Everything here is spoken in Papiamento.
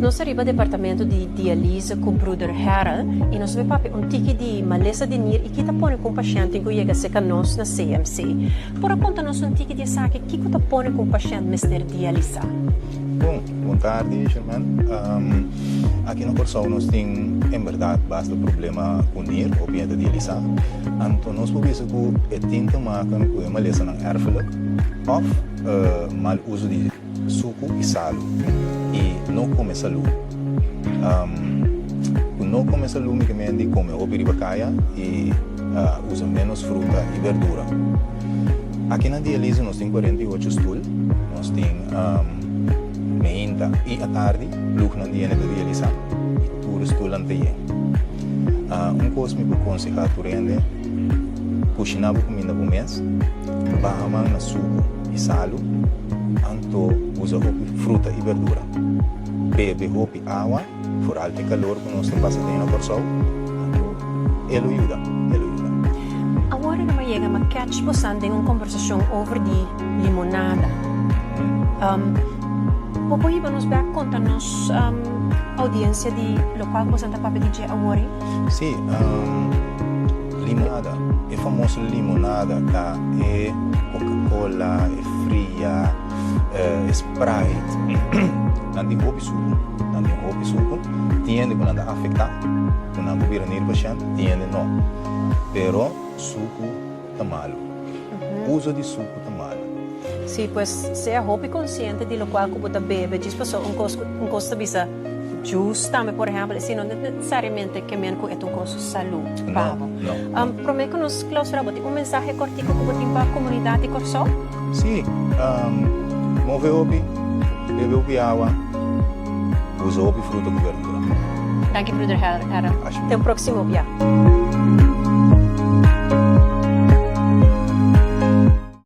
Nos ta riba departamento di dialyse ku Bruder Harold i nos ta bai papia un tiki di malesa di nir i ki ta pone ku un pashènt tin ku yega serka nos na CMC. Por a konta nos un tiki di esaki, kiko ta pone ku un pashènt mester dialisá? Bon, bon tardi Sherman. Aki na Kòrsou nos tin en bèrdat basta problema ku nir, hopi hende ta dialisá. Anto nos por bisa ku e tin te maken ku e malesanan erfelijk òf mal uso di suku i salu i no kome salú. Ku no kome salú mi ke men di kome hopi riba kaya i usa ménos fruta i berdura. Aki na dialise nos tin 48 stul, nos tin meinta i atardi plugnan di hende ta dialisá i tur stulnan ta yen. Un kos mi por konsehá tur hende, kushiná bo kuminda bo mes, baha man na suku i salu, anto usa hopi fruta i berdura. Bebe hopi awa. Foral e kalor ku nos ta pasa den na Kòrsou, anto e lo yuda, e lo yuda. Awor e no a yega ma catch bosan den un kombersashon over di limonada. Bo por hiba nos bek konta nos oudiensia di lokual ku bosan ta papia di dje awor ei? Sí, limonada, e famoso limonada ta e Coca-Cola, e Fria, e Sprite, nan tin hopi suku, nan tin hopi suku, tin hende ku nan ta afektá, ku nan por bira nierpashènt, tin hende no. Pero suku ta malu. Uso di suku ta malu. Sí, pues sea hopi konsiente di lokual ku bo ta bebe, djis pasobra un kos un kos ta bisa juice tambe por ehèmpel, esei no nesesariamente ke men ku e ta un kos salú pa bo. No, no. Promé ku nos klausurá, bo tin un mensahe kòrtiku ku bo tin pa komunidat di Kòrsou? Sí, move hopi, bebe hopi awa, usa hopi fruta ku berdura. Danki Bruder Harold. Asha. Te un próksimo bia.